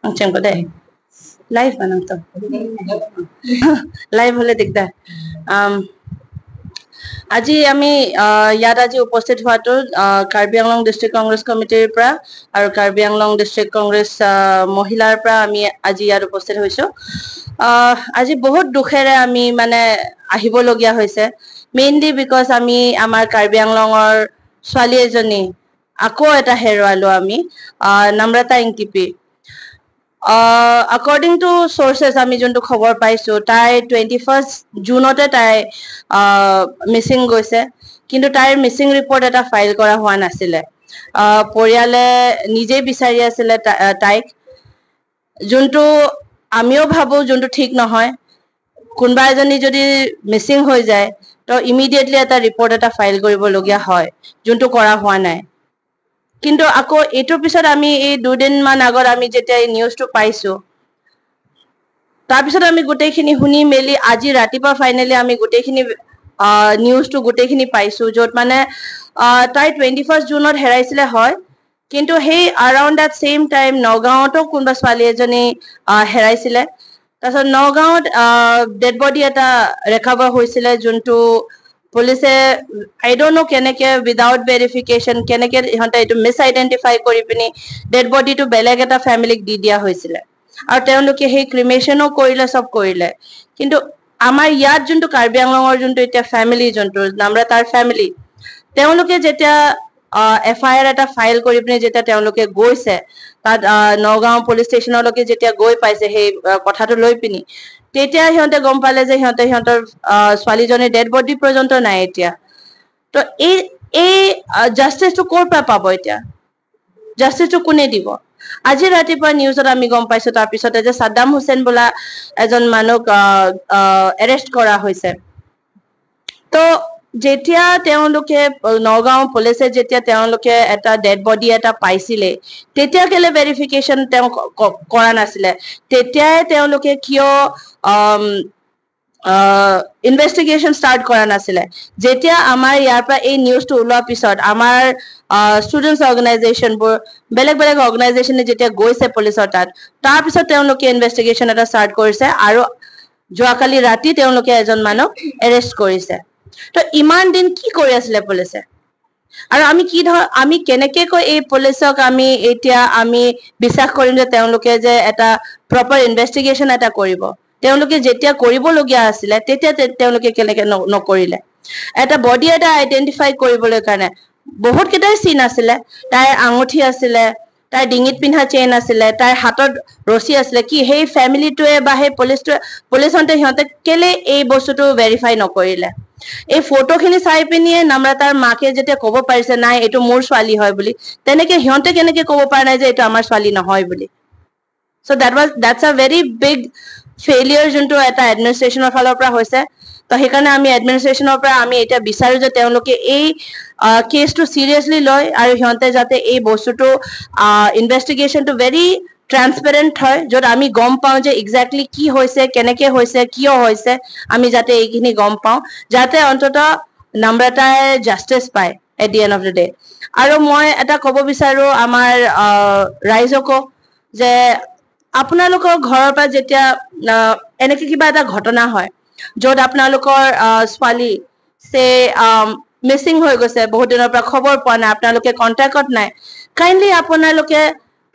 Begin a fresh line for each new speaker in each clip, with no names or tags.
দেই, লাইভ বানাম তো, লাইভ হ'লে দিগদাৰ। আজি আমি ইয়াত আজি উপস্থিত হোৱাটো কাৰ্বি আংলং ডিষ্ট্ৰিক্ট কংগ্ৰেছ কমিটিৰ পৰা আৰু কাৰ্বি আংলং ডিষ্ট্ৰিক্ট কংগ্ৰেছ মহিলাৰ পৰা আমি আজি ইয়াত উপস্থিত হৈছোঁ। আজি বহুত দুখেৰে আমি মানে আহিবলগীয়া হৈছে, মেইনলি because আমি আমাৰ কাৰ্বি আংলঙৰ ছোৱালী এজনী আকৌ এটা হেৰুৱালো আমি, নম্ৰতা ইংটিপি। আকৰ্ডিং টু চ'ৰ্চেছ, আমি যোনটো খবৰ পাইছোঁ, তাই 21 জুনতে তাই মিচিং গৈছে, কিন্তু তাইৰ মিচিং ৰিপৰ্ট এটা ফাইল কৰা হোৱা নাছিলে। পৰিয়ালে নিজেই বিচাৰি আছিলে তাইক, যোনটো আমিও ভাবোঁ যোনটো ঠিক নহয়। কোনোবা এজনী যদি মিচিং হৈ যায়, তো ইমিডিয়েটলি এটা ৰিপৰ্ট এটা ফাইল কৰিবলগীয়া হয়, যোনটো কৰা হোৱা নাই। কিন্তু আকৌ এইটোৰ পিছত আমি এই দুদিনমান আগত আমি যেতিয়া এই নিউজটো পাইছোঁ, তাৰপিছত আমি গোটেইখিনি শুনি মেলি আজি ৰাতিপুৱা ফাইনেলি আমি গোটেইখিনি নিউজটো গোটেইখিনি পাইছোঁ, য'ত মানে তাই 21 জুনত হেৰাইছিলে হয়, কিন্তু সেই আৰাউণ্ড that same time নগাঁৱতো কোনোবা ছোৱালী এজনী হেৰাইছিলে। তাৰপিছত নগাঁৱত ডেড বডি এটা ৰেকভাৰ হৈছিলে, যোনটো পুলিচে আই don't ন' কেনেকে উইদাউট ভেৰিফিকেশ্যন কেনেকে ইহঁতে এইটো মিছ আইডেণ্টিফাই কৰি পিনি ডেড বডিটো বেলেগ এটা ফেমিলিক দি দিয়া হৈছিলে আৰু তেওঁলোকে সেই ক্ৰিমেশ্যনো কৰিলে, চব কৰিলে। কিন্তু আমাৰ ইয়াত যোনটো কাৰ্বি আংলঙৰ যোনটো এতিয়া ফেমিলি, যোনটো নম্ৰতাৰ ফেমিলি, তেওঁলোকে যেতিয়া এফআইআৰ এটা ফাইল কৰি পিনি যেতিয়া তেওঁলোকে গৈছে তাত, নগাঁও পুলিচ ষ্টেচনলৈকে যেতিয়া গৈ পাইছে সেই কথাটো লৈ পিনি, তেতিয়া সিহঁতে গম পালে যে সিহঁতৰ ছোৱালীজনীৰ ডেড বডি পৰ্যন্ত নাই এতিয়া। তো এই জাষ্টিচটো ক'ৰ পৰা পাব এতিয়া? জাষ্টিচটো কোনে দিব? আজি ৰাতিপুৱা নিউজত আমি গম পাইছো তাৰপিছতে যে ছাদ্দাম হুছেইন বোলা এজন মানুহক এৰেষ্ট কৰা হৈছে। তো যেতিয়া তেওঁলোকে নগাঁও পুলিচে যেতিয়া তেওঁলোকে এটা ডেড বডি এটা পাইছিলে, তেতিয়া কেলে ভেৰিফিকেশ্যন তেওঁ কৰা নাছিলে? তেতিয়াই তেওঁলোকে কিয় ইনভেষ্টিগেশ্যন ষ্টাৰ্ট কৰা নাছিলে? যেতিয়া আমাৰ ইয়াৰ পৰা এই নিউজটো ওলোৱাৰ পিছত আমাৰ ষ্টুডেণ্টছ অৰ্গেনাইজেশ্যনবোৰ, বেলেগ বেলেগ অৰ্গেনাইজেশ্যনে যেতিয়া গৈছে পুলিচৰ তাত, তাৰপিছত তেওঁলোকে ইনভেষ্টিগেশ্যন এটা ষ্টাৰ্ট কৰিছে আৰু যোৱাকালি ৰাতি তেওঁলোকে এজন মানুহক এৰেষ্ট কৰিছে। তো ইমান দিন কি কৰি আছিলে পুলিচে? আৰু আমি কি ধৰ আমি কেনেকে কৈ এই পুলিচক আমি এতিয়া আমি বিশ্বাস কৰিম যে তেওঁলোকে যে এটা প্ৰপাৰ ইনভেষ্টিগেশ্যন এটা কৰিব? তেওঁলোকে যেতিয়া কৰিবলগীয়া আছিলে, তেতিয়া তেওঁলোকে কেনেকে নকৰিলে? এটা বডি এটা আইডেণ্টিফাই কৰিবলৈ কাৰণে বহুত কেইটাই চিন আছিলে। তাইৰ আঙুঠি আছিলে, তাইৰ ডিঙিত পিন্ধা চেইন আছিলে, তাইৰ হাতত ৰছী আছিলে। কি সেই ফেমিলিটোৱে বা সেই পুলিচটোৱে, পুলিচহঁতে সিহঁতে কেলে এই বস্তুটো ভেৰিফাই নকৰিলে? এই ফটোখিনি চাই পিনিয়ে নম্ৰতাৰ মাকে যেতিয়া ক'ব পাৰিছে নাই, এইটো মোৰ ছোৱালী হয় বুলি, তেনেকে সিহঁতে কেনেকে ক'ব পৰা নাই যে এইটো আমাৰ ছোৱালী নহয় বুলি? So that's a very big failure যোনটো এটা এডমিনিষ্ট্ৰেশ্যনৰ ফালৰ পৰা হৈছে। তো সেইকাৰণে আমি এডমিনিষ্ট্ৰেশ্যনৰ পৰা আমি এতিয়া বিচাৰো যে তেওঁলোকে এই কেছটো চিৰিয়াছলি লয় আৰু সিহঁতে যাতে এই বস্তুটো ইনভেষ্টিগেশ্যনটো ভেৰি ট্ৰান্সপেৰেণ্ট হয়, য'ত আমি গম পাওঁ যে একজেক্টলি কি হৈছে, কেনেকে হৈছে, কিয় হৈছে, আমি যাতে এইখিনি গম পাওঁ, যাতে অন্ততঃ নম্ৰতাই জাষ্টিচ পায় at the end of the day। আৰু মই এটা ক'ব বিচাৰো আমাৰ ৰাইজকো যে আপোনালোকৰ ঘৰৰ পৰা যেতিয়া এনেকে কিবা এটা ঘটনা হয়, য'ত আপোনালোকৰ ছোৱালী চে মিচিং হৈ গৈছে, বহুত দিনৰ পৰা খবৰ পোৱা নাই, আপোনালোকে কণ্টেক্টত নাই, কাইণ্ডলি আপোনালোকে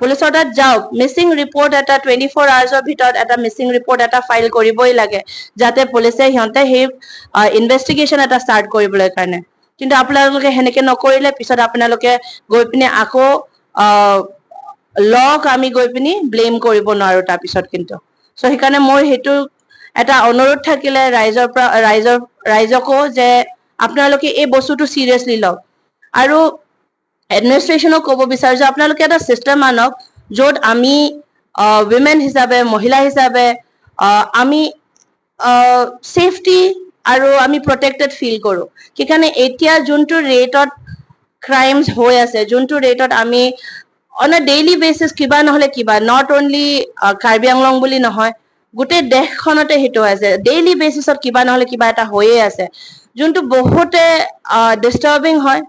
পুলিচৰ তাত যাওক। মিচিং ৰিপৰ্ট এটা 24 আৱাৰ্ছৰ ভিতৰত এটা মিচিং ৰিপৰ্ট এটা ফাইল কৰিবই লাগে, যাতে পুলিচে সিহঁতে সেই ইনভেষ্টিগেশ্যন এটা ষ্টাৰ্ট কৰিবলৈ কাৰণে। কিন্তু আপোনালোকে সেনেকে নকৰিলে পিছত আপোনালোকে গৈ পিনে আকৌ লক আমি গৈ পিনি ব্লেম কৰিব নোৱাৰো তাৰপিছত কিন্তু। চ' সেইকাৰণে মোৰ সেইটো এটা অনুৰোধ থাকিলে ৰাইজৰ পৰা, ৰাইজকো যে আপোনালোকে এই বস্তুটো চিৰিয়াছলি লওক। আৰু এডমিনিষ্ট্ৰেশ্যনক ক'ব বিচাৰো যে আপোনালোকে এটা চিষ্টেম আনক, য'ত আমি উইমেন হিচাপে, মহিলা হিচাপে আমি ছেফটি আৰু আমি প্ৰটেক্টেড ফিল কৰোঁ। সেইকাৰণে এতিয়া যোনটো ৰেটত ক্ৰাইমছ হৈ আছে, যোনটো ৰেটত আমি অন আ ডেইলি বেচিছ কিবা নহ'লে কিবা, not only Karbi Anglong বুলি নহয়, গোটেই দেশখনতে সেইটো হৈ আছে, ডেইলি বেচিছত কিবা নহ'লে কিবা এটা হৈয়ে আছে, যোনটো বহুতে ডিষ্টাৰ্বিং হয়।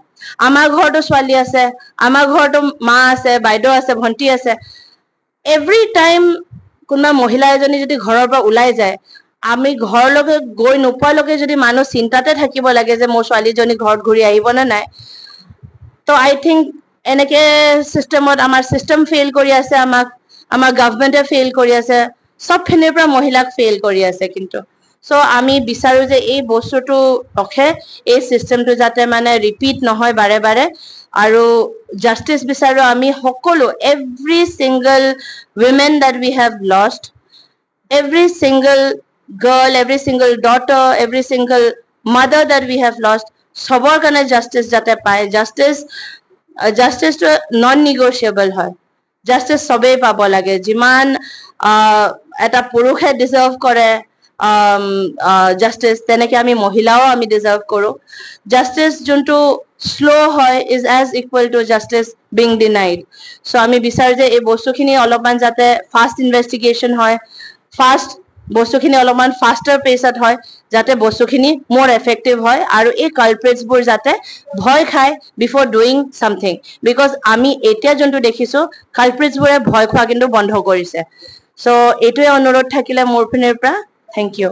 আমাৰ ঘৰতো ছোৱালী আছে, আমাৰ ঘৰতো মা আছে, বাইদেউ আছে, ভণ্টি আছে। এভৰি টাইম কোনোবা মহিলা এজনী যদি ঘৰৰ পৰা ওলাই যায়, আমি ঘৰলৈকে গৈ নোপোৱালৈকে যদি মানুহ চিন্তাতে থাকিব লাগে যে মোৰ ছোৱালীজনী ঘৰত ঘূৰি আহিব নে নাই, তো আই থিংক এনেকে চিষ্টেমত আমাৰ চিষ্টেম ফেইল কৰি আছে, আমাক আমাৰ গভমেণ্টে ফেইল কৰি আছে, চবখিনিৰ পৰা মহিলাক ফেইল কৰি আছে। কিন্তু চ' আমি বিচাৰো যে এই বস্তুটো ৰখে, এই চিষ্টেমটো যাতে মানে ৰিপিট নহয় বাৰে বাৰে। আৰু জাষ্টিচ বিচাৰো আমি সকলো, every single women that we have lost, every single girl, every single daughter, every single mother that we have lost, চবৰ কাৰণে জাষ্টিচ যাতে পায়। জাষ্টিচটো নন নিগচিয়েবল হয়। জাষ্টিচ চবেই পাব লাগে। যিমান এটা পুৰুষে ডিজাৰ্ভ কৰে জাষ্টিচ, তেনেকে আমি মহিলাও আমি ডিজাৰ্ভ কৰোঁ। জাষ্টিচ যোনটো শ্ল' হয় is as equal to justice being denied. So আমি বিচাৰোঁ যে এই বস্তুখিনি অলপমান যাতে ফাষ্ট ইনভেষ্টিগেশ্যন হয়, ফাষ্ট বস্তুখিনি অলপমান ফাষ্টাৰ পেচত হয়, যাতে বস্তুখিনি মোৰ এফেক্টিভ হয় আৰু এই কালপ্ৰিটছবোৰ যাতে ভয় খায় বিফৰ ডুইং ছামথিং। Because আমি এতিয়া যোনটো দেখিছোঁ, কালপ্ৰিটছবোৰে ভয় খোৱা কিন্তু বন্ধ কৰিছে। চ' এইটোৱে অনুৰোধ থাকিলে মোৰ পিনৰ পৰা। Thank you.